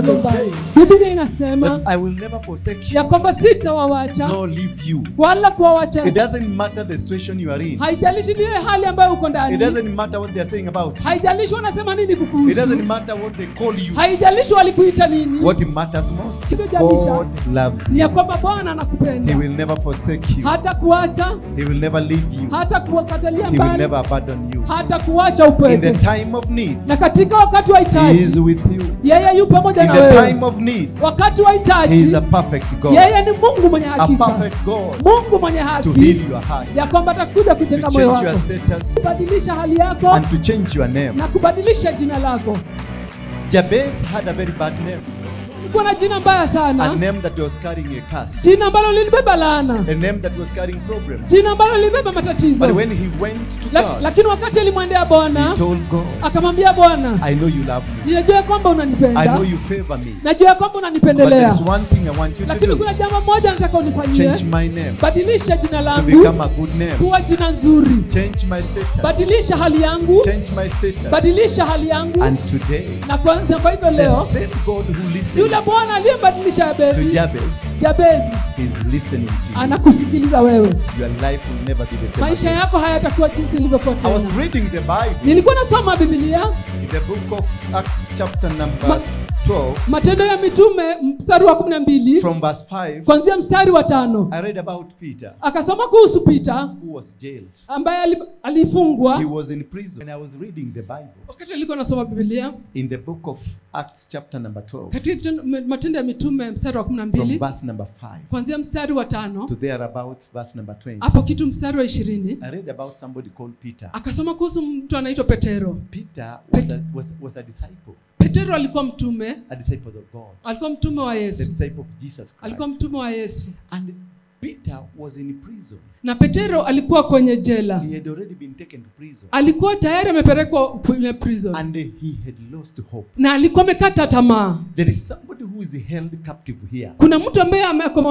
Bible says Biblia inasema that I will never forsake you ya kwamba sitawawacha nor leave you. wala kuwawacha. It doesn't matter the situation you are in. Haijalishi ile hali ambayo uko It ndani. doesn't matter what they are saying about you. Haijalishi wanasema nini It kukuhusu. doesn't matter what they call you. Haijalishi walikuita nini. What matters most, Kitojalisha. God loves Ni ya you. kwamba Bwana He anakupenda. will never forsake you. Hata kuacha, He will never leave you. hata kuwakatalia He will mbali, never abandon you. hata kuacha In the upweke. time of need, Na katika wakati wa He hitaji, is with you. yeye yu pamoja In na the wewe. time of need, Wakati wa He is hitaji, a perfect God. yeye ni Mungu mwenye A hakika. perfect God Mungu mwenye to haki heal your heart, ya kwamba atakuja to kujenga moyo change your wako, status, kubadilisha hali yako and to change your name. na kubadilisha jina lako. Jabez had a very bad name, Kulikuwa na jina mbaya a sana, name that was carrying a curse, jina ambalo lilibeba laana, a name that was carrying problems. jina ambalo lilibeba matatizo. But when he went to God, Lakini wakati alimwendea he Bwana told God, akamwambia Bwana, I know you love me. ninajua kwamba I know unanipenda, you favor me. najua kwamba But there unanipendelea, is one thing I want you to lakini do. kuna jambo moja nataka unifanyie. Change my name Badilisha jina to langu become a good name. kuwa jina nzuri, Change my status. badilisha hali yangu, Change my status. badilisha hali yangu. And today, Na kwa hivyo the leo same God who listened yule Bwana aliyebadilisha to Yabezi, Jabez Jabezi is listening to you. anakusikiliza wewe. Your life will never be the same Maisha again. yako hayatakuwa jinsi ilivyokuwa I was tena. reading the Bible Nilikuwa nasoma Biblia, in the book of Acts, chapter number 12, Matendo ya Mitume mstari wa 12 from verse 5. kuanzia mstari wa 5. I read about Peter, Akasoma kuhusu Peter who was jailed. ambaye alifungwa. He was in prison. And I was reading the Bible Wakati alikuwa nasoma Biblia in the book of Acts, chapter number 12, katika Matendo ya Mitume mstari wa from 12 verse number 5 kuanzia mstari wa 5 to thereabouts, verse number 20. hapo kitu mstari wa 20, I read about somebody called Peter. akasoma kuhusu mtu anaitwa Petero. Peter was a disciple, Petero alikuwa mtume, a disciple of God, alikuwa mtume wa the Yesu, disciple of Jesus alikuwa Christ. mtume wa Yesu. And Peter was in prison. Na Petero alikuwa kwenye jela, He had already been taken to prison. alikuwa tayari amepelekwa kwenye prison And he had lost hope. na alikuwa amekata tamaa. There is somebody who is held captive here. Kuna mtu ambaye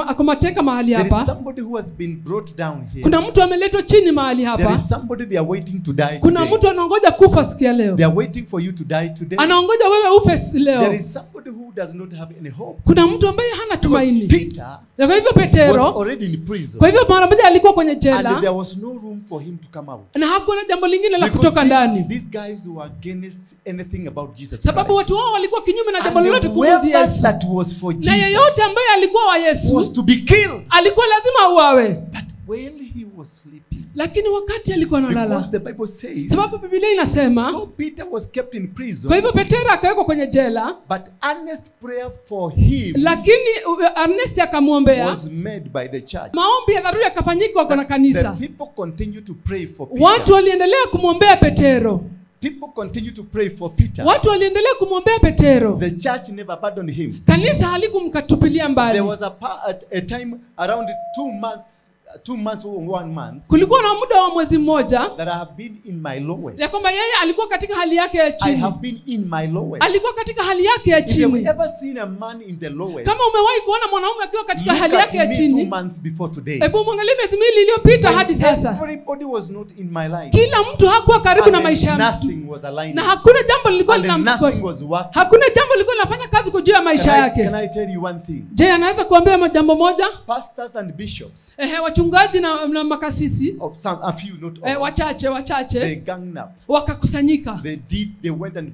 ako mateka mahali There is hapa, somebody who has been brought down here. kuna mtu ameletwa chini mahali There hapa, is somebody they are waiting to die kuna today. mtu anaongoja kufa siku ya leo, They are waiting for you to die today. anaongoja wewe ufe There leo. is somebody who does not have any hope. Kuna mtu ambaye hana Because tumaini. Peter Na kwa hivyo was Petero, already in prison. kwa hivyo mara moja alikuwa kwenye And there jela was no room for him to come out. na hakuwa na jambo lingine la Because kutoka ndani, these guys were against anything about Jesus sababu Christ. watu wao walikuwa kinyume na jambo And lolote kuhusu whoever Yesu, that was for na Jesus yeyote ambaye alikuwa wa was Yesu to be killed. alikuwa lazima auawe. But when he was sleeping, Lakini wakati alikuwa because analala, the Bible says, sababu Biblia inasema, so Peter was kept in prison, kwa hivyo Petero akawekwa kwenye jela, but earnest prayer for him lakini Ernest akamwombea. was made by the church. Maombi ya dharura yakafanyika kwa na The kanisa. people continued to pray for Peter. Watu waliendelea kumwombea Petero, People continued to pray for Peter. watu waliendelea kumwombea Petero. The church never abandoned him. Kanisa halikumkatupilia There mbali. was a time around 2 months, 2 months or 1 month Kulikuwa na muda wa mwezi mmoja that I have been in my lowest. ya kwamba yeye alikuwa katika hali yake ya I chini, have been in my lowest. alikuwa katika hali yake ya If you have chini. ever seen a man in the lowest, Kama umewahi kuona mwanaume akiwa katika look hali at yake ya me 2 chini, months before today. hebu mwangalie miezi miwili iliyopita When hadi sasa, everybody was not in my life. kila mtu hakuwa karibu na And maisha ya mtu, nothing was aligning. na hakuna jambo lilikuwa And nothing linamfuata, was working. hakuna jambo lilikuwa linafanya kazi kwa juu ya maisha Can I, can yake. I tell you one thing? Je, anaweza kuambia jambo moja? Pastors and bishops Ehe, wachungaji na makasisi of some, a few, not all, wachache they wachache ganged up. wakakusanyika, They went and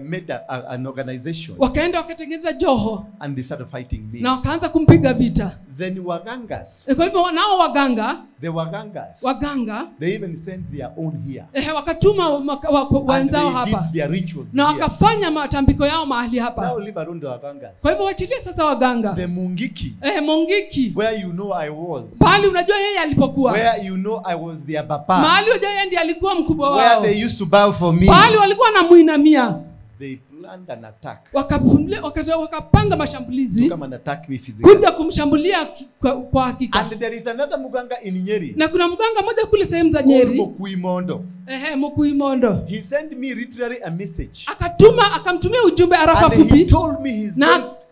made an organization wakaenda wakatengeneza joho and they started fighting me. na wakaanza kumpiga vita. Then Wagangas, Kwa hivyo nao waganga the Wagangas, waganga they even sent their own here. wakatuma And wenzao they hapa did their rituals na here. wakafanya matambiko yao mahali Now hapa. leave alone the Wagangas. Kwa hivyo wachilie sasa waganga. The Mungiki, Mungiki, where you know I was, pahali unajua yeye alipokuwa, where you know I was their papa, mahali unajua yeye ndiye alikuwa mkubwa where wao, they used to bow for me, pahali walikuwa wanamuinamia, they planned an attack wakapanga to mashambulizi come and attack me physically. kuja kumshambulia kwa hakika. And there is another Muganga in Nyeri, Na kuna mganga mmoja kule sehemu za called Nyeri, Mokuimondo. Mokuimondo, He sent me literally a message. akamtumia ujumbe arafa And he fupi, told me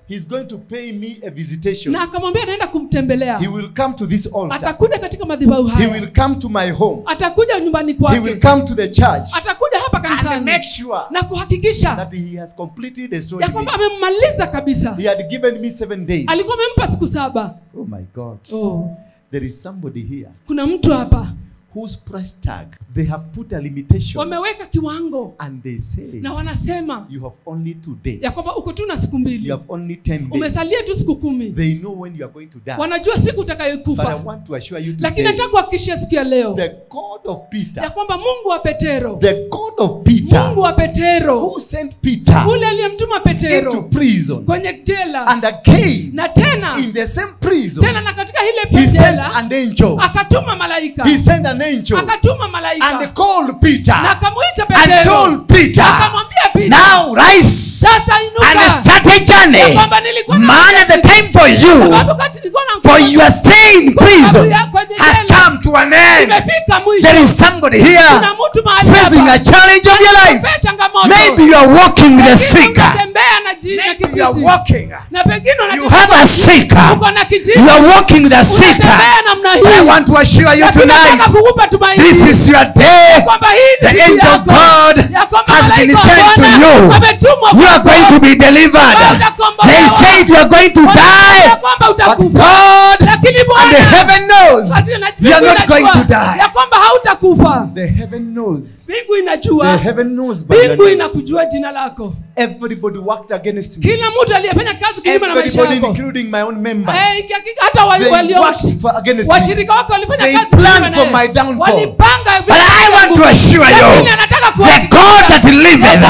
he's going to pay me a visitation. na akamwambia anaenda kumtembelea, He will come to this altar. atakuja katika madhabahu He haya, will come to my home. atakuja nyumbani He kwake, will come to the church. atakuja hapa hapa and kanisani make sure na kuhakikisha that he has completely destroyed ya me. kwamba amemmaliza kabisa. He had given me 7 days. Alikuwa amempa siku 7. Oh my God. Oh. There is somebody here Kuna mtu hapa whose price tag they have put a limitation. Wameweka kiwango. And they say na wanasema you have only 2 days. ya kwamba uko tu na siku 2. You have only 10 days. Umesalia tu siku 10. They know when you are going to die. Wanajua siku utakayokufa. But I want to assure you today, lakini nataka kuhakikishia siku ya leo, the God of Peter, ya kwamba Mungu wa Petero, the God of Peter, Mungu wa Petero, who sent Peter ule aliyemtuma Petero into prison, kwenye jela, and again na tena in the same prison, tena na katika ile he sent jela an angel. Akatuma malaika. He sent an angel. Akatuma malaika. And called Peter. Na akamuita Petero. And told Peter, akamwambia Peter, now rise sasa inuka and start a journey. Man, at the time for you, for your stay in prison has come to an end. There is somebody here facing a challenge of your life. Maybe you are walking with a seeker. Maybe you are walking. You have a seeker. You are walking with a seeker. But I want to assure you tonight, this is your day. The angel of God has been sent to you. You are going to be delivered. They said you are going to die, but God and the heaven knows you are not going to die. The heaven knows. The heaven knows. Everybody worked against me. Everybody, including my own members. They worked against me. They planned for my downfall. But I want to assure you, the God that liveth,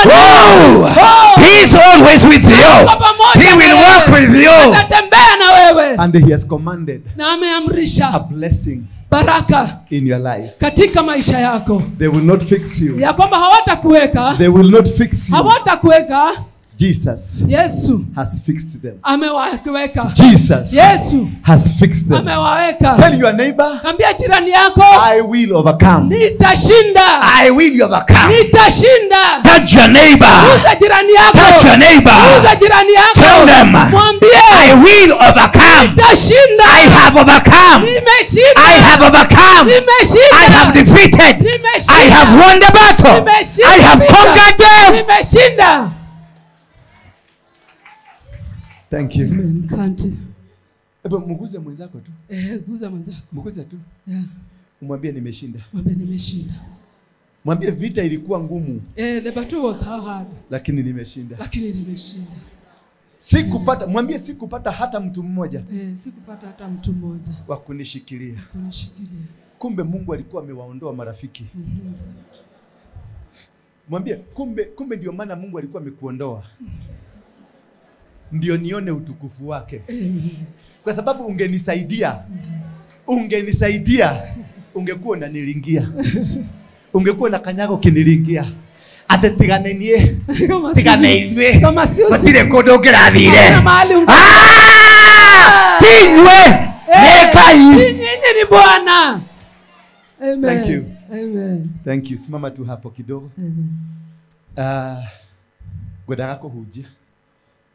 oh, He is always with you. He will walk with you. And He has commanded a blessing baraka in your life. Katika maisha yako. They will not fix you. Ya kwamba hawatakuweka. They will not fix you. Hawatakuweka. Jesus Yesu has fixed them. Amewaweka. Jesus Yesu has fixed them. Amewaweka. Tell your neighbor, ambia jirani yako, I will overcome. Nitashinda. I will overcome. Nitashinda. Touch your neighbor. Guza jirani yako. Touch your neighbor. Guza jirani yako. Tell them, mwambie, I will overcome. Nitashinda. I have overcome. Nimeshinda. I have overcome. Nimeshinda. I have defeated. Nimeshinda. I have won the battle. Nimeshinda. I have conquered them. Nimeshinda. Thank you. Amen. Asante. Hebu mguze mwenzako tu. Guza mwenzako. Mguze tu. Yeah. Umwambie nimeshinda. Mwambie nimeshinda. Mwambie vita ilikuwa ngumu. The battle was hard. Lakini nimeshinda. Lakini nimeshinda. Sikupata, mwambie sikupata hata mtu mmoja. Sikupata hata mtu mmoja wa kunishikilia. Kunishikilia. Kumbe Mungu alikuwa amewaondoa marafiki. Mwambie kumbe ndio maana Mungu alikuwa amekuondoa. Ndio nione utukufu wake. Amen. Kwa sababu ungenisaidia, ungekuwa unanilingia. Ungekuwa na kanyago kinilingia. Ate tiganenie. Tiganenie. Kama sio sisi. Kondongerathire. Ah! Tinywe. Nekai. Nyinyi ni Bwana. Amen. Thank you. Amen. Thank you. Simama tu hapo kidogo. Amen. Ngwendaga kuhunjia.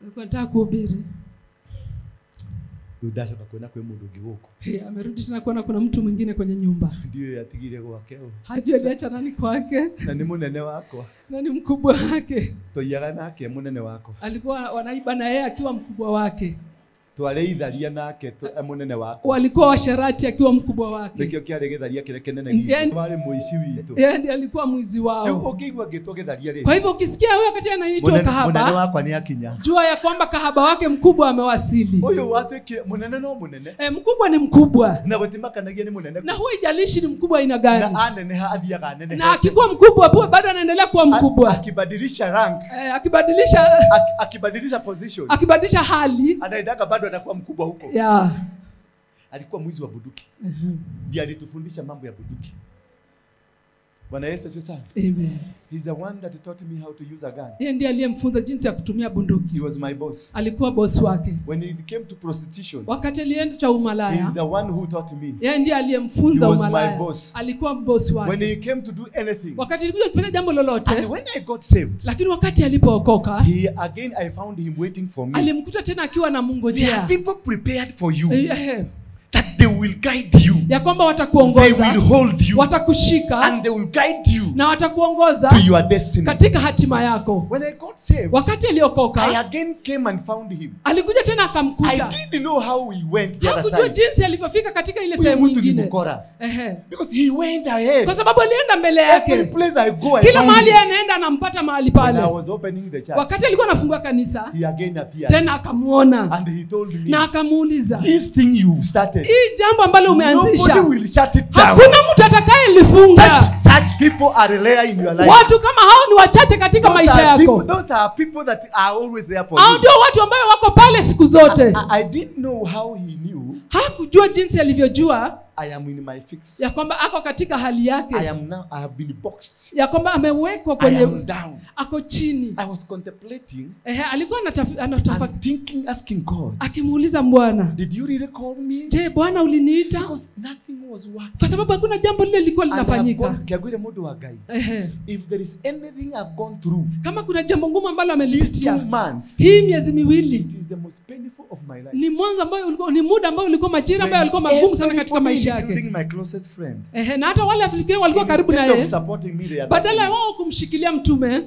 Nilikuwa nataka kuhubiri. Ndacoka kuona kwi mundu ungi guku. Amerudi tena kuona kuna mtu mwingine kwenye nyumba. Ndiyo yatigire gwake. Hajui aliacha nani kwake. Na ni munene wakwa. Na ni mkubwa wake. Toiyaga nake munene wakwa. Alikuwa wanaiba na yeye akiwa mkubwa wake. Twareitharia nake munene wakwa. Walikuwa washerati akiwa mkubwa wake. Nikio kiarĩ gĩtharia kĩrĩa kĩnene gitũ. Warĩ mũici witũ. Yeye ndiye alikuwa mwizi wao. Rĩu ũngĩigua ngĩtwo gĩtharia rĩ. Kwa hivyo ukisikia wewe wakati anaitwa kahaba, munene wakwa nĩ akinya. Jua ya kwamba kahaba wake mkubwa amewasili. Ũyũ watuĩkire munene no munene. Mkubwa ni mkubwa. Na gũtimakanagia nĩ munene. Na huwa haijalishi ni mkubwa aina gani. Na aneneha athiaga aneneha. Na akikuwa mkubwa bado anaendelea kuwa mkubwa. Akibadilisha rank. Akibadilisha akibadilisha position. Akibadilisha hali. Anaendaka bado anakuwa mkubwa huko. Yeah. Alikuwa mwizi wa bunduki. Ndiye alitufundisha mambo ya bunduki. Bwana Yesu asifiwe sana. Amen. He's the one that taught me how to use a gun. Yeye ndiye aliyemfunza jinsi ya kutumia bunduki. He was my boss. Alikuwa boss wake. When he came to prostitution. Wakati alienda cha umalaya. He's the one who taught me. Yeye ndiye aliyemfunza umalaya. He was my boss. Alikuwa boss wake. When he came to do anything. Wakati alikuja kufanya jambo lolote. And when I got saved. Lakini wakati alipookoka. He again I found him waiting for me. Alimkuta tena akiwa anamngojea. There are people prepared for you. That They will guide you. Ya kwamba watakuongoza. They will hold you. Watakushika. And they will guide you. Na watakuongoza to your destiny. Katika hatima yako. When I got saved, wakati aliokoka, I again came and found him. Alikuja tena akamkuta. I didn't know how he went the other side. Hakujua jinsi alivyofika katika ile sehemu nyingine. Because he went ahead. Kwa sababu alienda mbele yake. Every place I go, I kila found mahali him. Anaenda anampata mahali pale. When I was opening the church, wakati alikuwa anafungua kanisa, he again appeared. Tena akamuona. And he told me, na akamuuliza, this thing you started, hii jambo ambalo umeanzisha, nobody will shut it down. Hakuna mtu atakayelifunga. Such people are rare in your life. Watu kama hao ni wachache katika maisha yako. Those are people that are always there for you. Hao ndio watu ambao wako pale siku zote. I didn't know how he knew. Hakujua jinsi alivyojua. I am in my fix. Ya kwamba ako katika hali yake. I am now, I have been boxed. Ya kwamba amewekwa kwenye, I am down. Ako chini. I was contemplating. Alikuwa anatafakari. Thinking, asking God. Akimuuliza Bwana, did you really call me? Je, Bwana uliniita? Because nothing was working. Kwa sababu hakuna jambo lile lilikuwa linafanyika. If there is anything I've gone through, kama kuna jambo ngumu ambalo amelipitia, these 2 months, hii miezi miwili, it is the most painful of my life. Ni mwanzo ambao ulikuwa, ni muda ambao ulikuwa, majira ambayo yalikuwa magumu sana katika maisha yake. My closest friend. Na hata wale afikiri walikuwa karibu na yeye, badala wao kumshikilia mtume.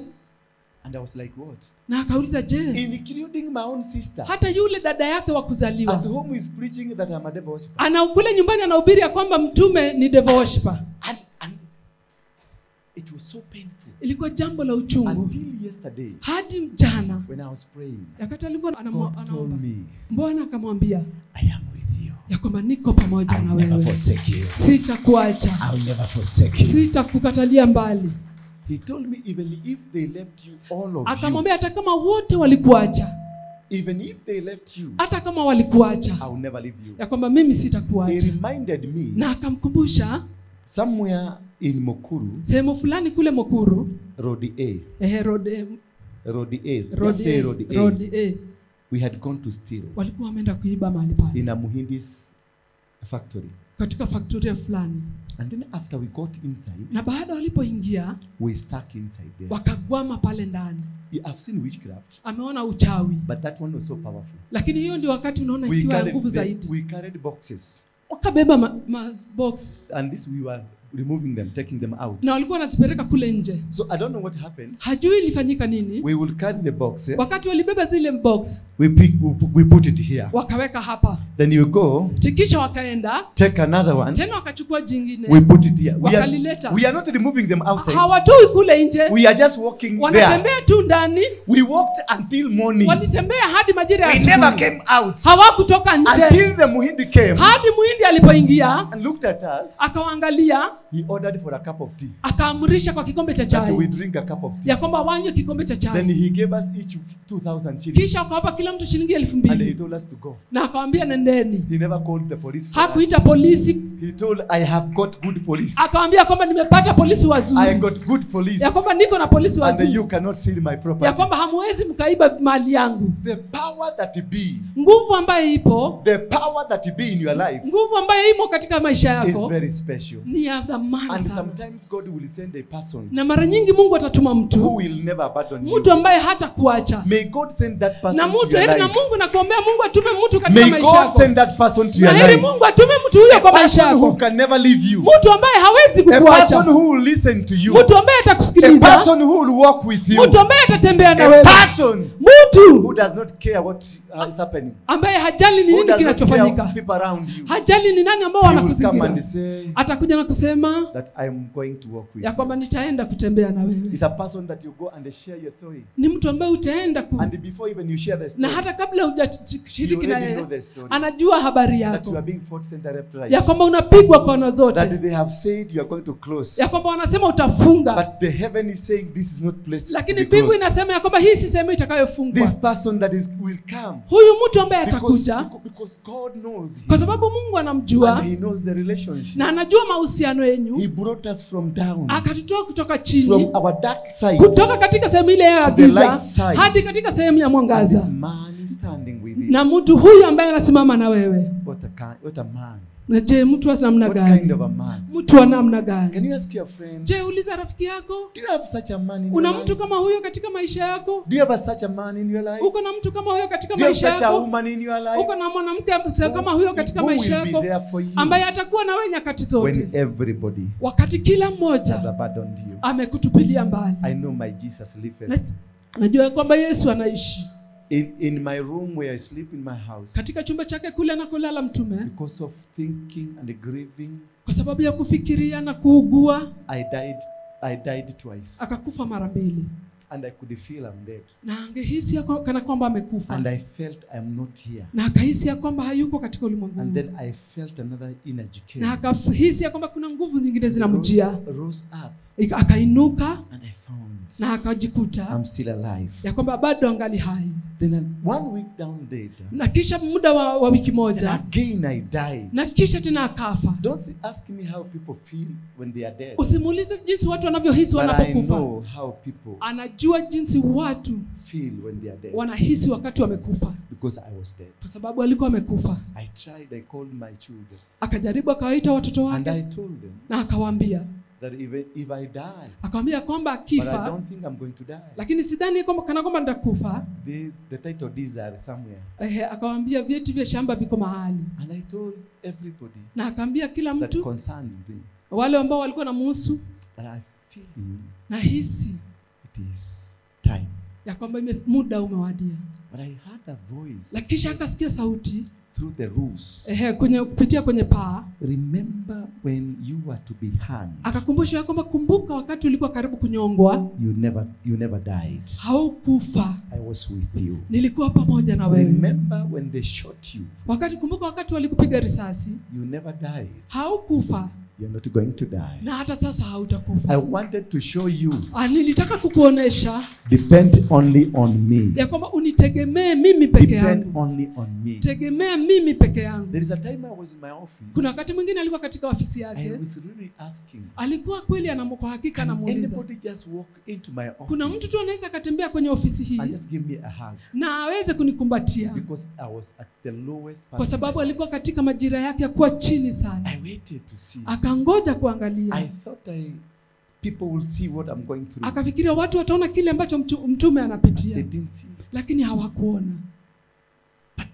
And I was like, what? Na akauliza, je, including my own sister, hata yule dada yake wa kuzaliwa, at home is preaching that I'm a devil worshiper. Ana kule nyumbani anahubiri ya kwamba mtume ni devil worshiper. And it was so painful. Ilikuwa jambo la uchungu. Until yesterday, hadi jana, when I was praying, wakati alikuwa God told me, Bwana akamwambia, I am with you. Ya kwamba niko pamoja na wewe. Sitakuacha. I will never forsake you. Sitakukatalia mbali. He told me even if they left you, all of you. Akamwambia hata kama wote walikuacha. Even if they left you, hata kama walikuacha, I will never leave you. Ya kwamba mimi sitakuacha. He reminded me. Na akamkumbusha somewhere in Mukuru, sehemu fulani kule Mukuru, Road A. Road A. Road A. Road A. Road A. Road A. We had gone to steal. Walikuwa wameenda kuiba mahali pale. In a Muhindi's factory. Katika factory fulani. And then after we got inside, na baada walipoingia, we stuck inside there. Wakagwama pale ndani. I've seen witchcraft. Ameona uchawi. But that one was so powerful. Lakini hiyo ndio wakati unaona ikiwa nguvu zaidi. We carried boxes. Wakabeba box. And this we were removing them, taking them out. Na walikuwa wanazipeleka kule nje. So I don't know what happened. Hajui ilifanyika nini. We will carry the box. Wakati walibeba zile box, we put it here. Wakaweka hapa. Then you go. Tikisha wakaenda. Take another one. Tena wakachukua jingine. We put it here. Wakalileta. We are not removing them outside. Hawatoi kule nje. We are just walking there. Wanatembea tu ndani. We walked until morning. Walitembea hadi majira ya We asubuhi. never came out. Hawakutoka nje. Until the Muhindi came. Hadi Muhindi alipoingia. And looked at us. Akawaangalia. He ordered for a cup of tea. Akaamrisha kwa kikombe cha chai. That we drink a cup of tea. Ya kwamba wanywe kikombe cha chai. Then he gave us each 2,000 shillings. Kisha akawapa kila mtu shilingi 2,000. And he told us to go. Na akawaambia nendeni. He never called the police for Hakuita us. polisi. He told, I have got good police. Akawaambia kwamba nimepata polisi wazuri. I got good police. Ya kwamba niko na polisi wazuri. And you cannot steal my property. Ya kwamba hamwezi mkaiba mali yangu. The power that be. Nguvu ambayo ipo. The power that be in your life. Nguvu ambayo imo katika maisha yako. Is very special. Ni ya dhamana And sana. sometimes God will send a person. Na mara nyingi Mungu atatuma mtu. Who will never abandon you. Mtu ambaye hatakuacha. May God send that person na mtu to your life. Na Mungu nakuombea Mungu atume mtu katika May maisha God yako. send that person to your Na heri life. Mungu atume mtu huyo kwa maisha A person yako. who can never leave you. Mtu ambaye hawezi kukuacha. A person who will listen to you. Mtu ambaye atakusikiliza. A person who will walk with you. Mtu ambaye atatembea na A wewe. person mtu who does not care what is happening. Ambaye hajali ni nini kinachofanyika. People around you. Hajali ni nani ambao wanakuzingira. Atakuja na kusema that I am going to walk with ya kwamba nitaenda kutembea na wewe. It's a person that you go and share your story. Ni mtu ambaye utaenda and before even you share the story. Na hata kabla hujashiriki na yeye anajua habari yako. That you are being fought center left right. Ya kwamba unapigwa kona zote. That they have said you are going to close. Ya kwamba wanasema utafunga. But the heaven is saying this is not place. Lakini mbingu inasema ya kwamba hii si sehemu itakayofungwa. This person that is will come. Huyu mtu ambaye atakuja because God knows him. Kwa sababu Mungu anamjua. And he knows the relationship. Na anajua mahusiano yenu. He brought us from down. Akatutoa kutoka chini. From our dark side. Kutoka katika sehemu ile ya giza hadi katika sehemu ya mwangaza. And this man is standing with you. Na mtu huyu ambaye anasimama na wewe. What a man. Na je, mtu wa namna What gani? kind of a man? Mtu wa namna gani? Can you ask your friend? Je, uliza rafiki yako? Do you have such a man in your Una life? mtu kama huyo katika maisha yako? Do you have such a man in your life? Uko na mtu kama huyo katika Do you have maisha such a yako? woman in your life? Uko na mwanamke kama huyo katika Who maisha will be yako there for you ambaye atakuwa na wewe nyakati zote, when everybody wakati kila has mmoja abandoned you? amekutupilia mbali. I know my Jesus liveth. Najua kwamba Yesu anaishi. In my room where I sleep in my house, Katika chumba chake kule anakolala mtume, because of thinking and grieving, kwa sababu ya kufikiria na kuugua, I died twice. Akakufa mara mbili. And I could feel I'm dead. Na angehisi kana kwamba amekufa. And I felt I'm not here. Na akahisi ya kwamba hayuko katika ulimwengu. And then I felt another energy came. Na akahisi ya kwamba kuna nguvu zingine zinamjia. Rose up. Akainuka. And I found Na akajikuta I'm still alive. ya kwamba bado angali hai. Then 1 week down later, Na kisha muda wa wiki moja, again I died. Na kisha tena akafa. Don't ask me how people feel when they are dead. Usimuulize jinsi watu wanavyohisi wanapokufa. But I know how people Anajua jinsi watu feel when they are dead. Wanahisi wakati wamekufa. Because I was dead. Kwa sababu alikuwa amekufa. I tried, I called my children. Akajaribu akawaita watoto wake. And I told them. Na akawaambia That even if I die, akamwambia kwamba akifa, but I don't think I'm going to die. Lakini sidhani kwamba kana kwamba nitakufa. The title deeds are somewhere. Akamwambia vyeti vya shamba viko mahali. And I told everybody. Na akaambia kila mtu that concerned me, wale ambao walikuwa namuhusu, that I feel nahisi it is time. Ya kwamba muda umewadia. But I heard a voice. Lakini kisha akasikia sauti through the roofs. Kupitia kwenye paa. Remember when you were to be hanged. Akakumbusha kwamba kumbuka wakati ulikuwa karibu kunyongwa. You never died. Haukufa. I was with you. Nilikuwa pamoja na wewe. Remember when they shot you. Kumbuka wakati walikupiga risasi. You never died. Haukufa. You're not going to die. Na hata sasa hautakufa. I wanted to show you. Nilitaka kukuonesha. Depend only on me. Ya kwamba unitegemee mimi peke yangu. Depend only on me. Tegemea mimi peke yangu. There is a time I was in my office. Kuna wakati mwingine alikuwa katika ofisi yake. I was really asking. Alikuwa kweli kwa hakika anamuuliza. Anybody just walk into my office? Kuna mtu tu anaweza akatembea kwenye ofisi hii. And just give me a hug. Na aweze kunikumbatia. Because I was at the lowest part. Kwa sababu alikuwa katika majira yake ya kuwa chini sana. I waited to see. Akangoja kuangalia. I thought people will see what I'm going through. Akafikiria watu wataona kile ambacho mtume anapitia. They didn't see it. Lakini hawakuona. But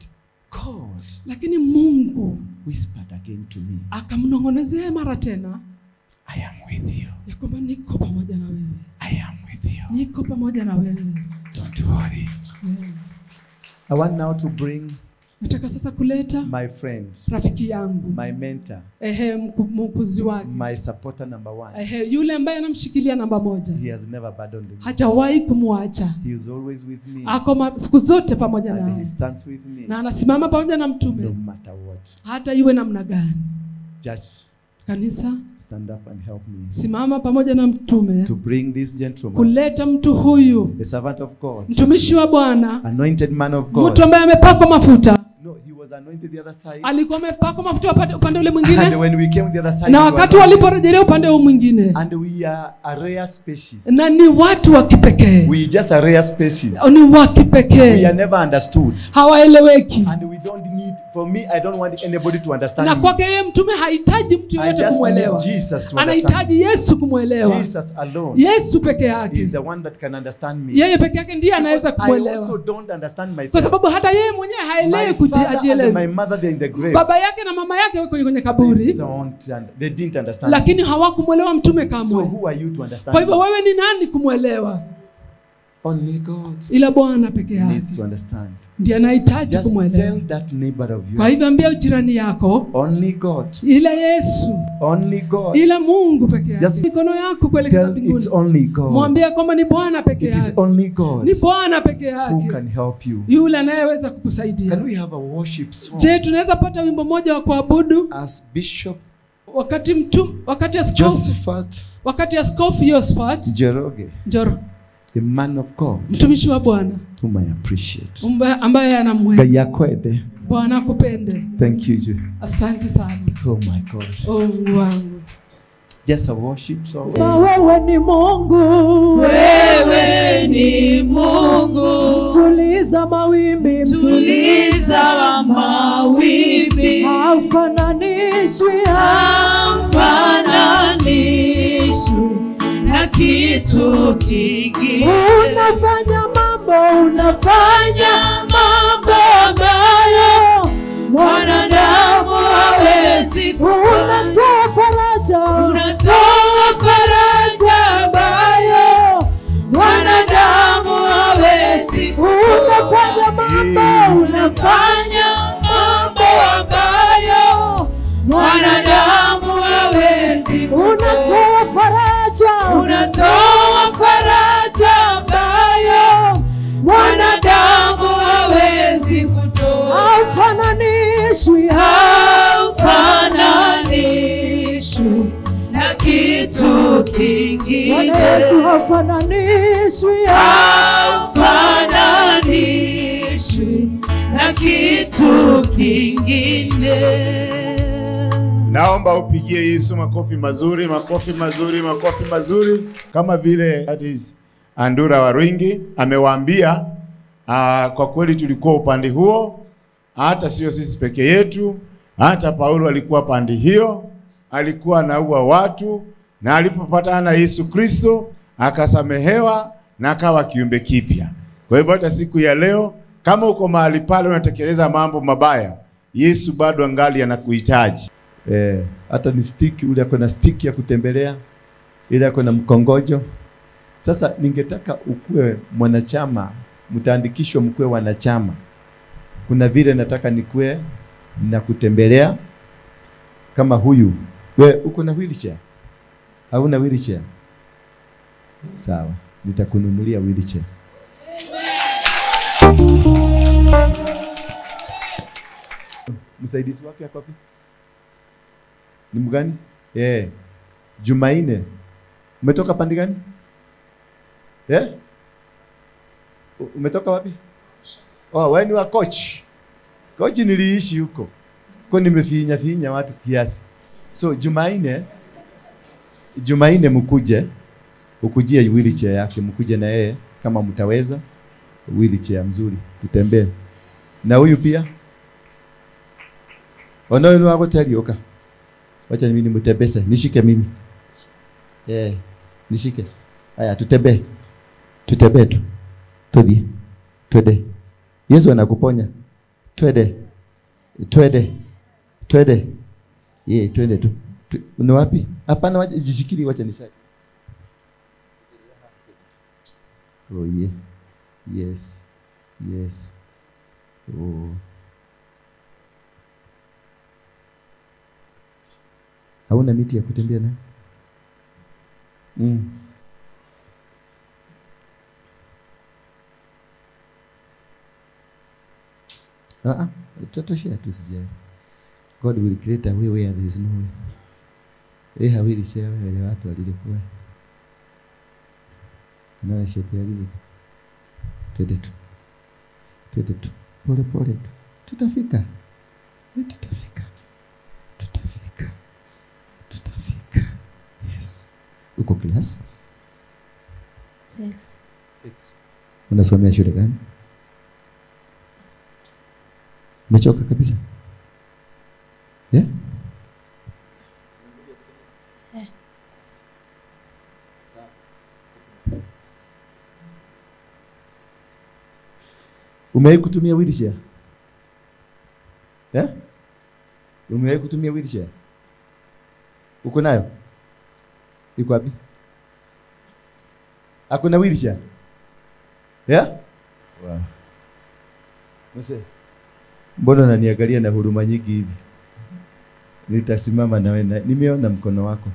God, lakini Mungu whispered again to me. Akamnong'onezea mara tena. I am with you. Ya kwamba niko pamoja na wewe. I am with you. Niko pamoja na wewe. Don't worry. Yeah. I want now to bring Nataka sasa kuleta my friend, rafiki yangu, my mentor, mkuzi wake, my supporter number 1. Yule ambaye anamshikilia namba 1. He has never abandoned me. Hajawahi kumwacha. He is always with me. Ako siku zote pamoja And naye. he stands with me. Na anasimama pamoja na mtume. No matter what. Hata iwe namna gani. Judge, Kanisa, stand up and help me. Simama pamoja na mtume. To bring this gentleman, kuleta mtu huyu, the servant of God, mtumishi wa Bwana, anointed man of God, mtu ambaye amepakwa mafuta. No, he was anointed the other side. Alikuwa amepakwa mafuta upande ule mwingine. And when we came the other side, na wakati waliporejelea upande huu mwingine. And we are a rare species. Na ni watu wa kipekee. We just a rare species. Ni wa kipekee. We are never understood. Hawaeleweki. And we don't need, for me, I don't want anybody to understand Na me. kwake yeye mtume hahitaji mtu yeyote kumuelewa. I just need Jesus to understand. Anahitaji Yesu kumuelewa. Jesus alone. Yesu peke yake. Is the one that can understand me. Yeye peke yake ndiye anaweza kumuelewa. I also don't understand myself. Kwa sababu hata yeye mwenyewe haelewi kujielewa. My mother, they're in the grave. Baba yake na mama yake wako kwenye kaburi. They didn't understand. Lakini hawakumuelewa mtume kamwe. So who are you to understand? Kwa hivyo wewe ni nani kumuelewa? Only God. Ila Bwana peke yake needs to understand. Ndiye anahitaji kumuelewa. Just tell that neighbor of yours. Kwa hivyo ambia jirani yako, only God. Ila Yesu. Only God. Ila Mungu peke yake. Just mikono yako kuelekea mbinguni. It's only God. Mwambie kwamba ni Bwana peke yake. It is only God. Ni Bwana peke yake. Who can help you. Yule anayeweza kukusaidia. Can we have a worship song? Je, tunaweza pata wimbo mmoja wa kuabudu? As Bishop Wakati Askofu Josephat Njoroge, the man of God, mtumishi wa Bwana, whom I appreciate, ambaye anamwenzi. Bwana akupende. Thank you. Asante sana. Oh my God. Oh Mungu wangu. Just a worship song. Wewe ni Mungu. Wewe ni Mungu. Tuliza mawimbi, mtuliza Mtuliza wa mawimbi, haufananishwi, haufananishwi na kitu kingine. Unafanya mambo, unafanya mambo ambayo mwanadamu hawezi kufanya. Unatoa faraja, unatoa faraja ambayo mwanadamu hawezi kufanya. Unafanya mambo, unafanya mambo ambayo mwanadamu hawezi kufanya. Unatoa faraja, unatoa faraja ambayo mwanadamu hawezi kutoa. Haufananishwi, haufananishwi na kitu kingine. Bwana Yesu haufananishwi, haufananishwi na kitu kingine. Naomba upigie Yesu makofi mazuri, makofi mazuri, makofi mazuri. Kama vile that is Andura Waruingi amewaambia, kwa kweli tulikuwa upande huo, hata sio sisi peke yetu, hata Paulo alikuwa pande hiyo, alikuwa anaua watu, na alipopatana na Yesu Kristo akasamehewa na akawa kiumbe kipya. Kwa hivyo hata siku ya leo kama uko mahali pale unatekeleza mambo mabaya, Yesu bado angali anakuhitaji. Hata ni stick, ule ako na stick ya kutembelea, ile ako na mkongojo. Sasa ningetaka ukue mwanachama, mtaandikishwa mkue wanachama. Kuna vile nataka nikue na kutembelea kama huyu. We uko na wheelchair? Hauna wheelchair? Sawa, nitakununulia wheelchair. Msaidizi wake ako wapi? Ni mgani? Jumaine. Umetoka pande gani? Umetoka wapi? Oh, wewe ni wa coach. Coach niliishi huko. Kwa nimefinya finya watu kiasi. So Jumaine mkuje, ukujie wheelchair yake, mkuje na yeye kama mtaweza, wheelchair mzuri, tutembee. Na huyu pia. Ono ni wako tayari oka. Wacha mimi nimtembeze, nishike mimi. Nishike. Haya tutembee. Tutembee tu. Twende. Twende. Yesu anakuponya. Twende. Twende. Twende. Twende tu. Ni wapi? Hapana, jishikili, wacha nisaidie. Oh yeah. Yes. Yes. Oh. Hauna miti ya kutembea nayo? Tutatoshea tu, sijali. God will create a way where there is no way. Hawili share wale watu walilikuwa. Naona sheti alile. Twende tu. Twende tu. Pole pole tu. Tutafika. Tutafika. Tutafika. Tutafika. Yes. Uko class? 6. 6. Unasomea shule gani? Umechoka kabisa? Yeah? Umewahi kutumia wheelchair? Yeah? Umewahi kutumia wheelchair? Uko nayo? Iko wapi? Hakuna wheelchair? Yeah? Wow. Mse, mbona unaniangalia na huruma nyingi hivi? Nitasimama na wewe. Nimeona mkono wako.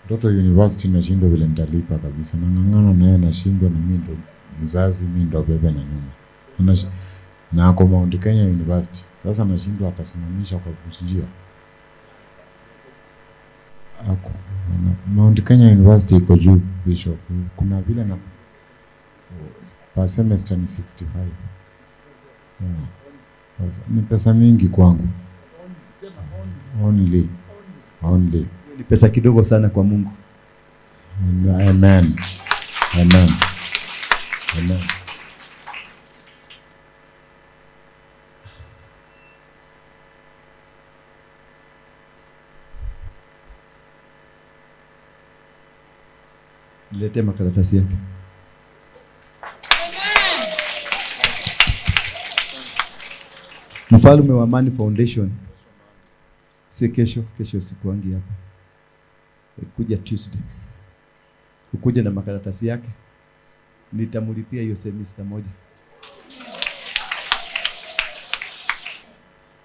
Mtoto university nashindwa vile nitalipa kabisa. Nang'ang'ana naye nashindwa, na mimi ndo mzazi, mimi ndo bebe na nyuma. Na ako Mount Kenya University. Sasa nashindwa akasimamisha kwa njia. Ako Mount Kenya University iko juu Bishop. Kuna vile na per semester ni 65. Yeah. Ni pesa mingi kwangu. Only. Only. Ni pesa kidogo sana kwa Mungu. Amen. Amen. Amen. Niletee makaratasi yake. Amen. Mfalme wa Amani Foundation. Si kesho, kesho sikuangi hapa. Kuja Tuesday. Ukuja na makaratasi yake. Nitamlipia hiyo semester moja.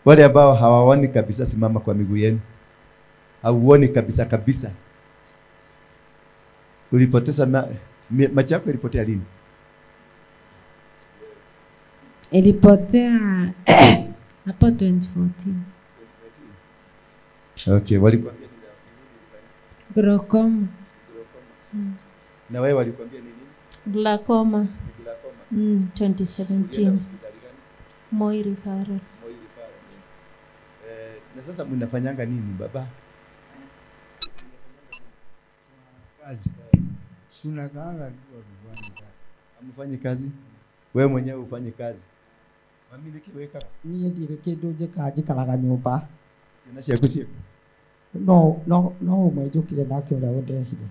Wale ambao hawaoni kabisa, simama kwa miguu yenu. Hauoni kabisa kabisa. Ulipoteza macho yako ilipotea lini? Ilipotea hapo 2014. Okay, walikwambia nini? Glaucoma. Na wewe walikwambia nini? Glaucoma. Glaucoma. 2017. Moi Referral. Moi Referral. Yes. Na sasa mnafanyanga nini baba? Kazi. Tunakaanga tu tufanye kazi. Amfanye kazi? Wewe mwenyewe ufanye kazi. Mami nikiweka. Niye ndire kindu njikaga njikaraga nyumba. Ciana ciaku ciĩkũ? No no no umwe njũkire nake ũrĩa ũndehire.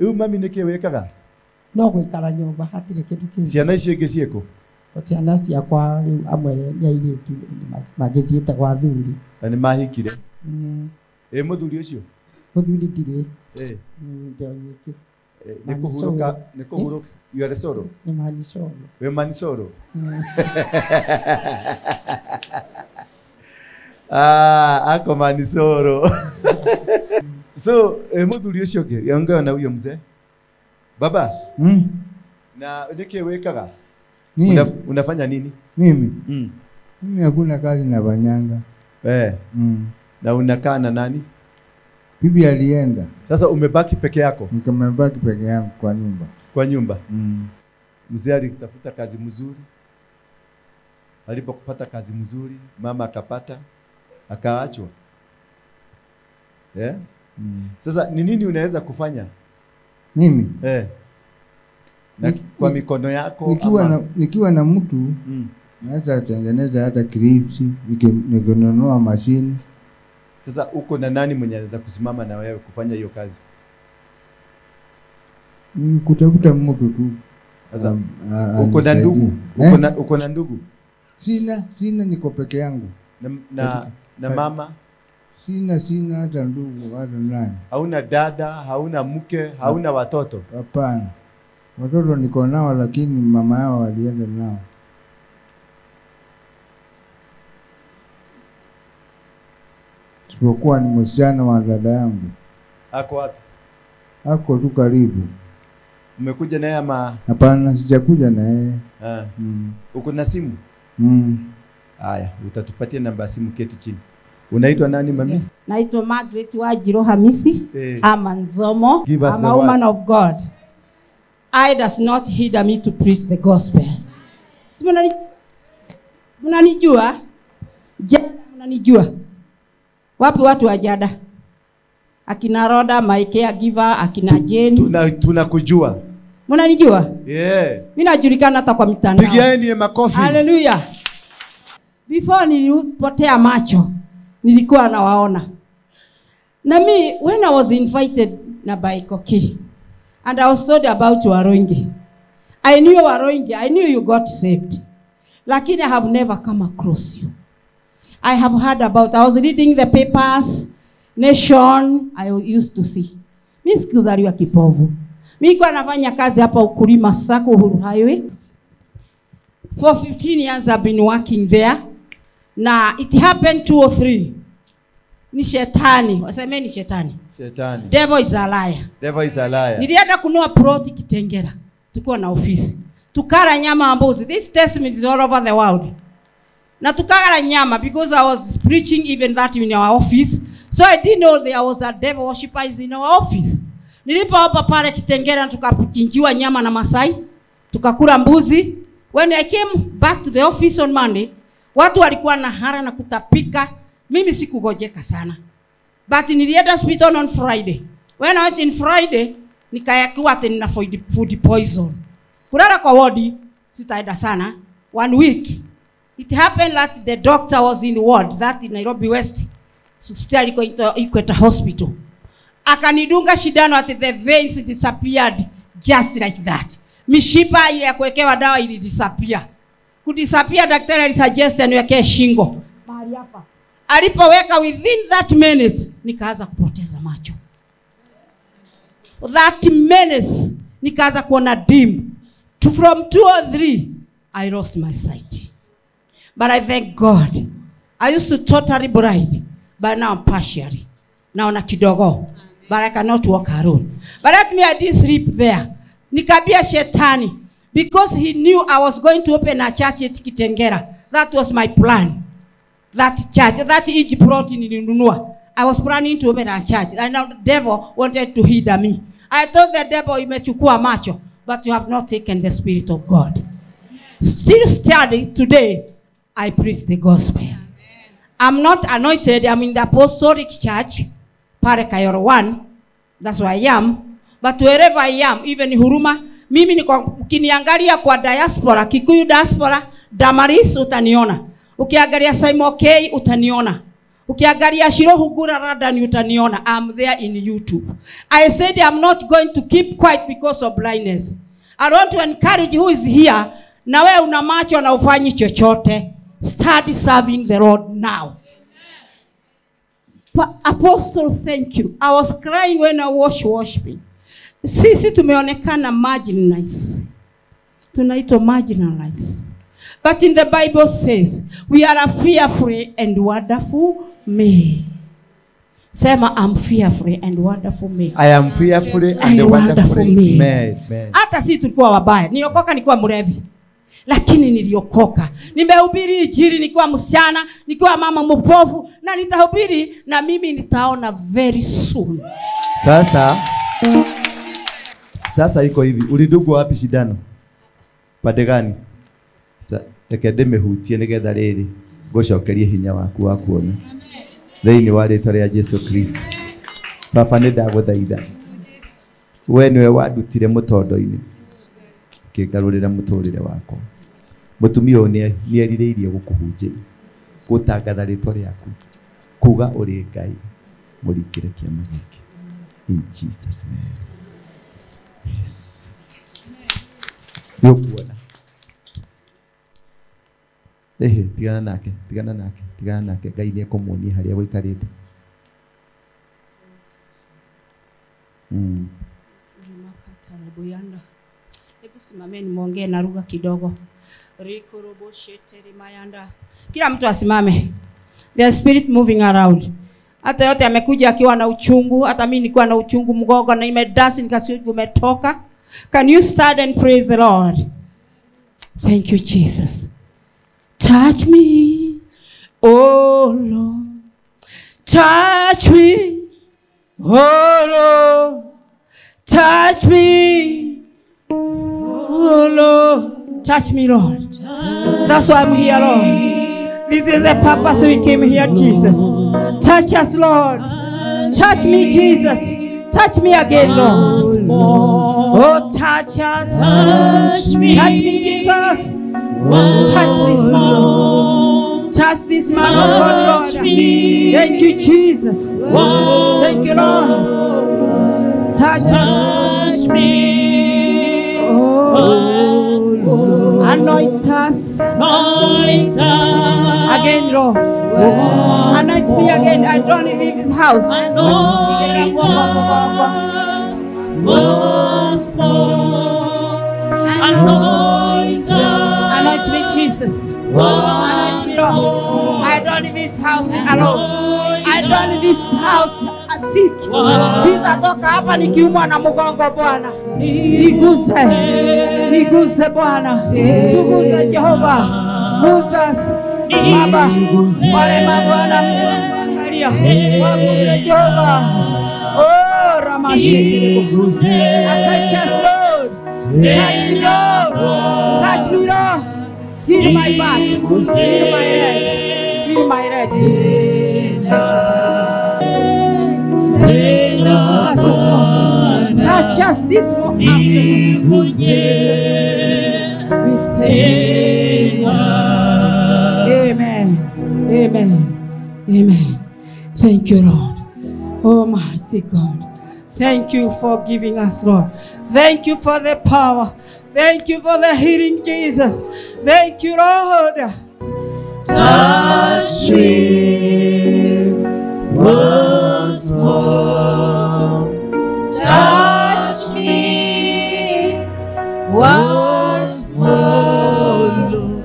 Rĩu mami nĩkĩ wĩkaga? No gũikara nyũmba hatirĩ kĩndũ kĩngĩ. Ciana icio ingĩ ciĩkũ? Ciana ciakwa rĩu amwe nĩ airĩtu magĩthiĩte gwa athuri. Na nĩ mahikire? Ĩ mũthuri ũcio? Mũthuri ndirĩ. Ndĩ o nyiki. Nĩ kũhurũka, nĩ kũhurũka. You are a soro? Nĩ manisoro. Wĩ manisoro? Ah, ako manisoro. So, mũthuri ũcio ũngĩ, ongea na huyo mzee. Baba? Na nĩkĩ wĩkaga? Unafanya nini? Mimi? Mimi hakuna kazi nafanyanga. Na unakaa na nani? Bibi alienda. Sasa umebaki peke yako? Nikamebaki peke yangu kwa nyumba. Kwa nyumba? Mzee alitafuta kazi mzuri. Alipopata kazi mzuri, mama akapata, akaachwa. Yeah? Sasa ni nini unaweza kufanya? Mimi? Na kwa mikono yako nikiwa ama... nikiwa na mtu naweza kutengeneza hata clips, nikinunua mashine. Sasa uko na nani mwenye anaweza kusimama na wewe kufanya hiyo kazi? Kutafuta mtu tu. Sasa uko na ndugu? Uko na ndugu? Sina, niko peke yangu. Na mama? Sina hata ndugu hata nani. Hauna dada, hauna mke, hauna watoto? Hapana. Watoto niko nao lakini mama yao walienda nao. Sipokuwa ni msichana wa dada yangu. Ako wapi? Ako tu karibu. Umekuja naye ama? Hapana, sijakuja naye. Uko na simu? Haya, utatupatia namba ya simu, keti chini. Unaitwa nani mami? Naitwa Margaret Wajiro Hamisi. I'm a Nzomo. I'm a woman of God. I does not hinder me to preach the gospel. Si mnanijua? Jada mnanijua? Wapi watu wa Jada? Akina Roda, my caregiver, akina Jane. Tunakujua. Mnanijua? Yeah. Mimi najulikana hata kwa mitandao. Pigieni makofi. Hallelujah. Before nilipotea macho, nilikuwa nawaona. Na mi, when I was invited na by Koki, and I was told about Waruinge. I knew Waruinge, I knew you got saved. Lakini I have never come across you. I have heard about, I was reading the papers, Nation, I used to see. Mimi sikuzaliwa kipofu. Mimi nilikuwa nafanya kazi hapa Ukulima Sacco Uhuru Highway. For 15 years I've been working there. Na it happened 203. Ni shetani. Waseme ni shetani. Shetani. Devil is a liar. Devil is a liar. Nilienda kununua plot Kitengela. Tukiwa na ofisi. Tukala nyama ya mbuzi. This testament is all over the world. Na tukala nyama because I was preaching even that in our office. So I didn't know there was a devil worshiper in our office. Nilipoomba pale Kitengela tukachinjiwa nyama na Masai. Tukakula mbuzi. When I came back to the office on Monday, watu walikuwa na hara na kutapika. Mimi sikugojeka sana. But nilienda hospital on Friday. When I went in Friday, nikayakiwa ati nina food poison. Kulala kwa ward sitaenda sana. 1 week. It happened that the doctor was in the ward, that in Nairobi West, hospitali iko Equator Hospital. Akanidunga shindano at the veins disappeared just like that. Mishipa ile ya kuwekewa dawa ili disappear. Kudisappear, daktari alisuggest aniwekee shingo mahali hapa. Alipoweka within that minute nikaanza kupoteza macho. That minute nikaanza kuona dim. From 2 or 3 I lost my sight. But I thank God. I used to totally blind, but now I'm partially. Naona kidogo. But I cannot walk alone. But let me, I didn't sleep there. Nikabia shetani, because he knew I was going to open a church at Kitengera. That was my plan. That church, that Egypt plot nilinunua. I was planning to open a church. And now the devil wanted to hinder me. I told the devil, imechukua macho, but you have not taken the Spirit of God. Still standing today, I preach the gospel. Amen. I'm not anointed. I'm in the Apostolic Church, Pare Kayoro 1. That's where I am. But wherever I am, even Huruma, mimi niko, ukiniangalia kwa diaspora, Kikuyu diaspora, Damaris utaniona. Ukiangalia Simon K utaniona. Ukiangalia Shirohu Gura Radani utaniona. I'm there in YouTube. I said I'm not going to keep quiet because of blindness. I want to encourage who is here. Na wewe una macho na ufanyi chochote. Start serving the Lord now. Apostle, thank you. I was crying when I was worshiping. Sisi tumeonekana marginalized. Tunaitwa marginalized. But in the Bible says, we are a fearfully and wonderful made. Sema, I'm fearfully and wonderful made. I am fearfully and wonderfully made. Hata sisi tulikuwa wabaya. Niliokoka nilikuwa mlevi. Lakini niliokoka. Nimehubiri injili nikiwa msichana, nikiwa mama mpofu, na nitahubiri na mimi nitaona very soon. Sasa iko hivi, ulidugwa wapi shindano? Pande gani? Reke ndĩmĩhutie nĩgetha rĩrĩ ngũcokerie hinya waku wa kuona. Thĩinĩ wa rĩtwa rĩa Jesu Kristo. Baba nĩ ndagũthaitha. We nĩwe wandutire mũtondo-inĩ. Ũkĩngarũrĩra mũtũrĩre wakwa. Mũtumia ũyũ nĩerirĩirie gũkũhunjĩria, gũtangatha rĩtwa rĩaku, kuga ũrĩ Ngai, mũringĩre kĩama gĩkĩ. In Jesus name. Yes. Nĩũkuona. Ehe, tigana nake, tigana nake, tigana nake. Ngai nĩekũmuonia harĩa gũikarĩte. Hebu simameni muongee na lugha kidogo. Kila mtu asimame. The spirit moving around. Hata yote amekuja akiwa na uchungu, hata mimi nilikuwa na uchungu mgongo na nimedance nikasikia umetoka. Can you stand and praise the Lord? Thank you Jesus. Touch me, oh Lord. Touch me, oh Lord. Touch me, oh Lord. Touch me, Lord. That's why I'm here, Lord. This is the purpose we came here, Jesus. Touch us, Lord. Touch me, Jesus. Touch me again, Lord. Oh, touch us. Touch me, Jesus. Touch this man. Touch this man of God, Lord. Thank you, Jesus. Thank you, Lord. Touch us. Oh, anoint us. Again, Lord. Anoint me again. I don't leave this house. Anoint us once more. Anoint us. Anoint me, Jesus. Anoint me, Lord. I don't leave this house alone. I don't leave this house sick. Sitatoka hapa nikiumwa na mgongo, Bwana. Niguse. Niguse, Bwana. Tuguze, Jehova. Moses. Baba. Wale mabwana angalia. Waguze, Jehova. Oh, Ramashi. Touch us, Lord. Touch me, Lord. Touch me, Lord. Heal my back. Heal my head. Heal my head, Jesus. Jesus. Touch us, Lord. Touch us this afternoon. Jesus. We thank you. Amen. Amen. Amen. Thank you, Lord. Oh, mighty God. Thank you for giving us, Lord. Thank you for the power. Thank you for the healing, Jesus. Thank you, Lord. Touch me once more. Touch me once more, Lord.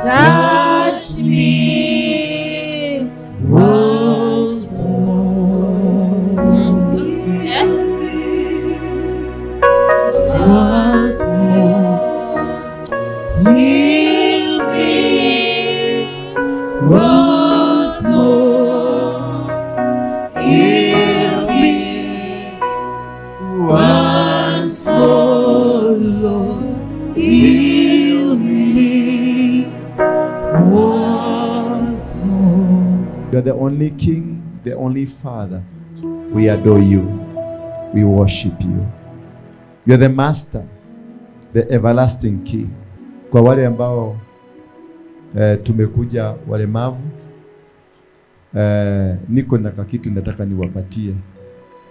Touch me once more. Yes. Once more. Heal me once more. Heal me once more, Lord. Heal me once more. You are the only King, the only Father. We adore you. We worship you. You are the Master, the everlasting King. Kwa wale ambao tumekuja walemavu, niko na kakitu nataka niwapatie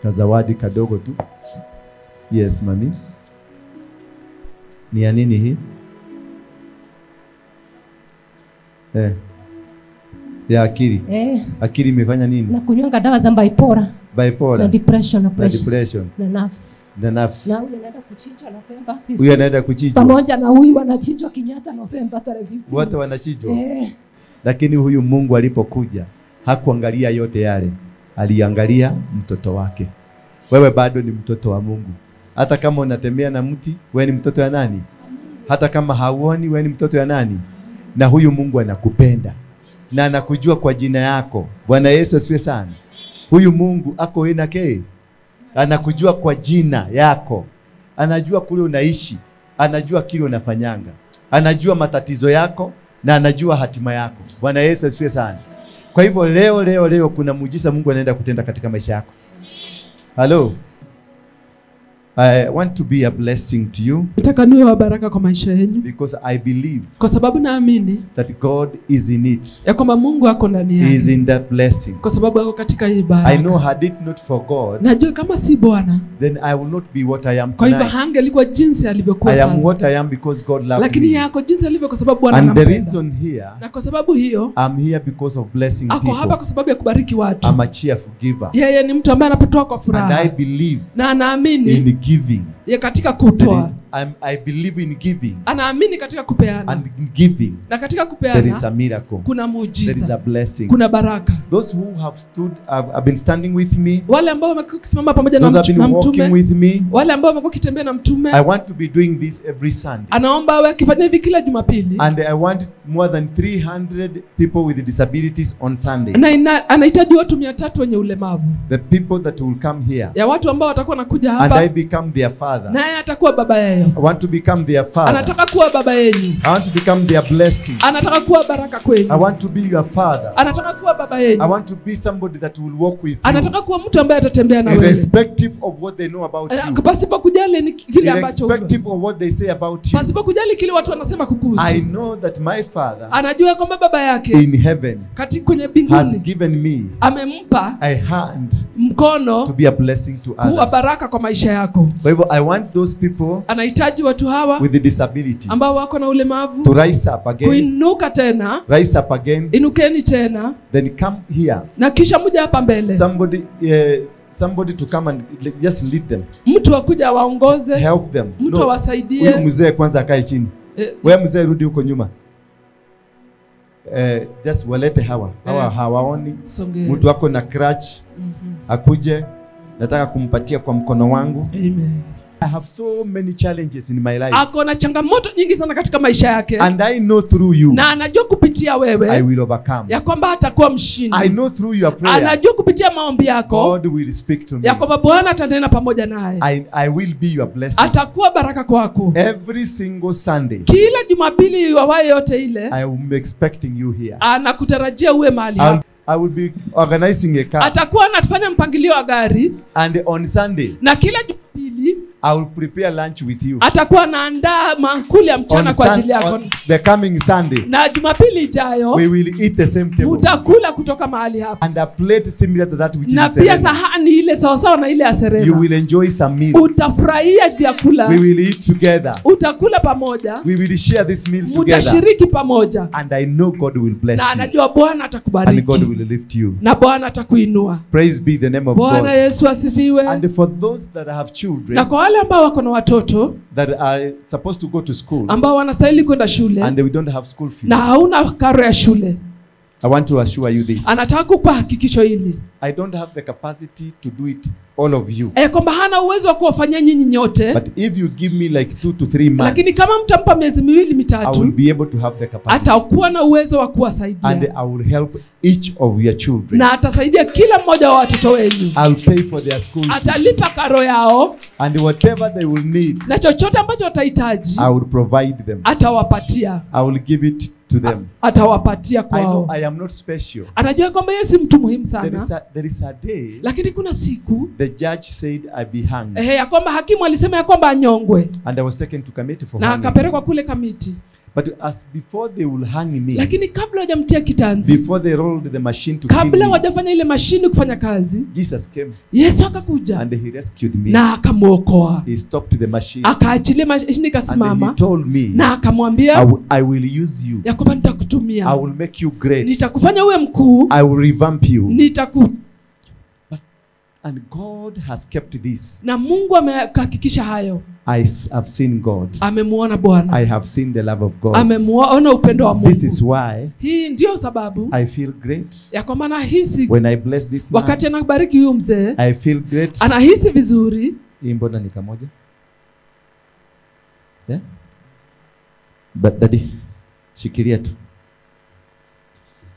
kazawadi kadogo tu. Yes, mami. Ni ya nini hii? Ya akili. Akili imefanya nini? Na kunywanga dawa za bipolar. Bipolar. Na depression na pressure. Na depression. Na nerves. Na nerves. Na huyu anaenda kuchinjwa Novemba 15. Huyu anaenda kuchinjwa. Pamoja na huyu anachinjwa Kenyatta Novemba tarehe 15. Wote wanachinjwa. Lakini huyu Mungu alipokuja hakuangalia yote yale. Aliangalia mtoto wake. Wewe bado ni mtoto wa Mungu. Hata kama unatembea na mti, wewe ni mtoto ya nani? Hata kama hauoni, wewe ni mtoto ya nani? Na huyu Mungu anakupenda. Na anakujua kwa jina yako. Bwana Yesu asifiwe sana. Huyu Mungu ako enake. Anakujua kwa jina yako. Anajua kule unaishi. Anajua kile unafanyanga. Anajua matatizo yako na anajua hatima yako. Bwana Yesu asifiwe sana. Kwa hivyo leo leo leo kuna muujiza Mungu anaenda kutenda katika maisha yako. Hello. I want to be a blessing to you. Nataka niwe wa baraka kwa maisha yenu. Because I believe kwa sababu naamini that God is in it. Ya kwamba Mungu ako ndani yake. He is in that blessing. Kwa sababu ako katika hii baraka. I know had it not for God, najua kama si Bwana, then I will not be what I am kwa hivyo tonight. hangelikuwa jinsi alivyokuwa I sasa. am what I am because God loved Lakini me. yako jinsi alivyo kwa sababu Bwana And the anampenda. reason here, Na kwa sababu hiyo, I'm here because of blessing ako hapa people. kwa sababu ya kubariki watu. I'm a cheerful giver. Yeye ni mtu ambaye anapotoa kwa furaha. And I believe na anaamini in giving. Ya katika kutoa. I believe in giving. Anaamini katika kupeana. And in giving, na katika kupeana, there is a miracle. Kuna muujiza. There is a blessing. Kuna baraka. Those who have stood, have been standing with me. Wale ambao wamekuwa wakisimama pamoja na Those have been mtume. walking with me. Wale ambao wamekuwa wakitembea na mtume. I want to be doing this every Sunday. Anaomba awe akifanya hivi kila Jumapili. And I want more than 300 people with disabilities on Sunday. Na anahitaji watu 300 wenye ulemavu. The people that will come here. Ya watu ambao watakuwa wanakuja And hapa. I become their father. Naye atakuwa baba yao. I want to become their father. Anataka kuwa baba yenu. I want to become their blessing. Anataka kuwa baraka kwenu. I want to be your father. Anataka kuwa baba yenu. I want to be somebody that will walk with you. Anataka kuwa mtu ambaye atatembea na wewe. Irrespective of what they know about you. Pasipo kujali ni kile ambacho. Irrespective of what they say about you. Pasipo kujali kile watu wanasema kukuhusu. I know that my father anajua kwamba baba yake in heaven katika kwenye mbinguni has given me amempa a hand mkono to be a blessing to others. Kuwa baraka kwa maisha yako. Kwa hivyo I want those people anahitaji watu hawa with the disability ambao wako na ulemavu to rise up again. Kuinuka tena. Rise up again. Inukeni tena. Then come here. Na kisha mje hapa mbele. Somebody to come and just lead them. Mtu akuja waongoze. Help them. Mtu awasaidie. Huyu mzee kwanza akae chini. Wewe mzee rudi huko nyuma. Just walete hawa. Hawa hawaoni. Mtu wako na crutch. Akuje. Nataka kumpatia kwa mkono wangu. Amen. I have so many challenges in my life. Ako na changamoto nyingi sana katika maisha yake. And I know through you. Na anajua kupitia wewe. I will overcome. Ya kwamba atakuwa mshindi. I know through your prayer. Anajua kupitia maombi yako. God will speak to me. Ya kwamba Bwana atanena pamoja naye. I will be your blessing. Atakuwa baraka kwako. Every single Sunday. Kila Jumapili wawaye yote ile. I am expecting you here. Anakutarajia uwe mahali hapa. I will be organizing a car. Atakuwa anafanya mpangilio wa gari. And on Sunday. Na kila Jumapili. I will prepare lunch with you. Atakuwa anaandaa maakuli ya mchana kwa ajili yako. The coming Sunday. Na Jumapili ijayo we will eat the same table. Utakula kutoka mahali hapa. And a plate similar to that which is in Na pia sahani ile sawa sawa na ile ya Serena. You will enjoy some meals. Utafurahia vyakula. We will eat together. Utakula pamoja. We will share this meal together. Mutashiriki pamoja. And I know God will bless na you. Na anajua Bwana atakubariki. And God will lift you. Na Bwana atakuinua. Praise be the name of God. Bwana Yesu asifiwe. And for those that have children, na kwa wale ambao wako na watoto that are supposed to go to school, ambao wanastahili kwenda shule, and they don't have school fees, na hauna karo ya shule, I want to assure you this. Anataka kukupa hakikisho hili. I don't have the capacity to do it all of you. Kwamba hana uwezo wa kuwafanyia nyinyi nyote. But if you give me like 2 to 3 months, lakini kama mtampa miezi miwili mitatu, I will be able to have the capacity. Atakuwa na uwezo wa kuwasaidia. And I will help each of your children. Na atasaidia kila mmoja wa watoto wenu. I'll pay for their school fees. Atalipa karo yao. And whatever they will need, na chochote ambacho watahitaji, I will provide them. Atawapatia. I will give it to them. Atawapatia kwao. I know I am not special. Anajua kwamba yeye si mtu muhimu sana. There is a day. Lakini kuna siku the judge said I be hanged. Ya kwamba hakimu alisema ya kwamba anyongwe. And I was taken to Kamiti for na hanging. Akapelekwa kule Kamiti. But as before they will hang me, lakini kabla hawajamtia kitanzi, before they rolled the machine to kill me, kabla hawajafanya ile mashini kufanya kazi, Jesus came. Yesu akakuja. And he rescued me. Na akamuokoa. He stopped the machine. Akaachilia mashini ikasimama. And he told me, na akamwambia, I will use you. Ya kwamba nitakutumia. I will make you great. Nitakufanya uwe mkuu. I will revamp you. And God has kept this. Na Mungu amehakikisha hayo. I have seen God. Amemuona Bwana. I have seen the love of God. Amemuona upendo wa Mungu. This is why hii ndio sababu I feel great. Ya kwamba nahisi when I bless this man, wakati anabariki huyu mzee, I feel great. Anahisi vizuri. Hii mbona ni kamoja? Yeah? But daddy, shikilia tu.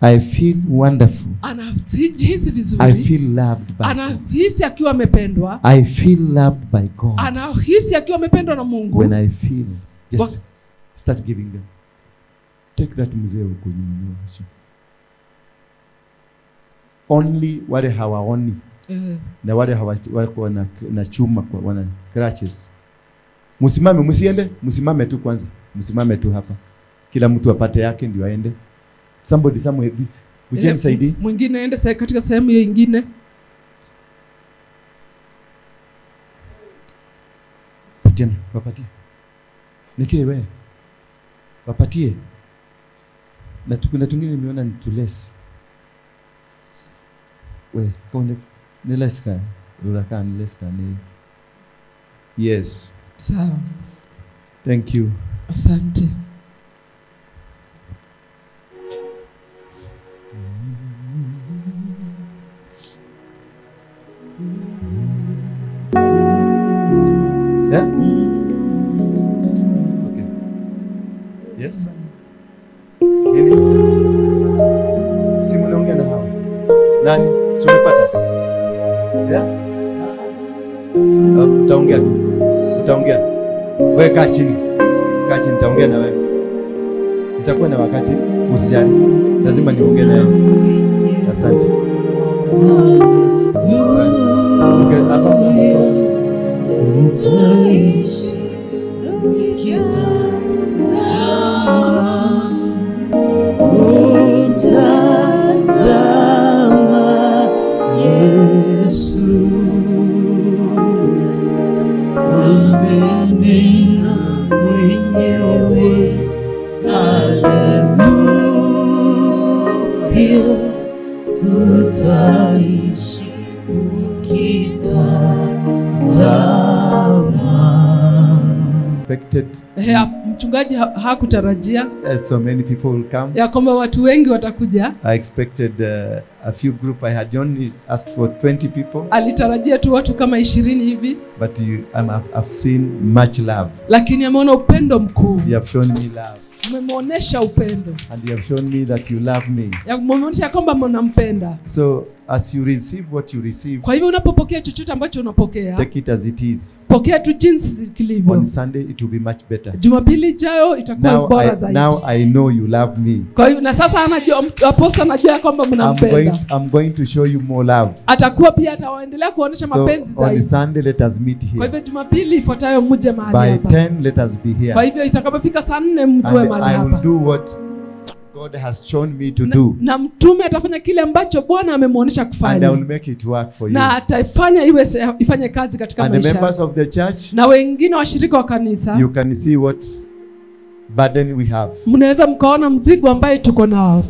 I feel wonderful. Anahisi vizuri. I feel loved by God. Anahisi akiwa amependwa. I feel loved by God. Anahisi akiwa amependwa na Mungu. When I feel, just start giving them. Take that mzee huko nyuma. Only wale hawaoni. Na wale hawako na chuma kwa wana crutches. Msimame, msiende, msimame tu kwanza. Msimame tu hapa. Kila mtu apate yake ndio aende. Somebody somewhere this. Ujeni saidi. Mwingine aende katika sehemu nyingine. Patiana, wapatie. Niki wewe. Wapatie. Na kuna tungine nimeona ni tulesi. We, kaone ni leska. Ruraka ni leska ni. Yes. Sawa. Thank you. Asante. Yeah? Okay. Yes? Nini? Simu naongea na hawa. Nani? Si umepata? Yeah? Utaongea tu. Utaongea. Wewe kaa chini. Kaa chini, nitaongea na wewe. Nitakuwa na wakati, usijali. Lazima niongee na wewe. Asante. Okay, hapa. Utaishi ukitazama, umtazama Yesu, amenena mwenyewe, haleluya, utaishi ukitazama. Mchungaji hakutarajia so many people will come. Ya kwamba watu wengi watakuja. I expected a few group. I had only asked for 20 people. Alitarajia tu watu kama 20 hivi. But I've seen much love. Lakini ameona upendo mkuu. You have shown me love. Umemuonesha upendo. And you have shown me that you love me. Ya umemuonesha kwamba mnampenda. So as you receive what you receive, Kwa hivyo unapopokea chochote ambacho unapokea, take it as it is. pokea tu jinsi kilivyo. On Sunday it will be much better. Jumapili ijayo itakuwa bora zaidi. Now I know you love me. Kwa hivyo na sasa anajua, apostle anajua ya kwamba mnampenda. I'm going to show you more love. Atakuwa pia atawaendelea kuonyesha So mapenzi on zaidi. Sunday let us meet Kwa here. hivyo Jumapili ifuatayo mje mahali By hapa. 10 let us be Kwa here. hivyo itakapofika saa 4 mjue And mahali I will hapa. do what God has shown me to do. Na mtume atafanya kile ambacho Bwana amemwonyesha And I kufanya. will make it work for you. Na ataifanya iwe ifanye kazi katika And the maisha. members of the church, Na wengine washirika wa kanisa, you can see what burden we have. mnaweza mkaona mzigo ambaye tuko nao.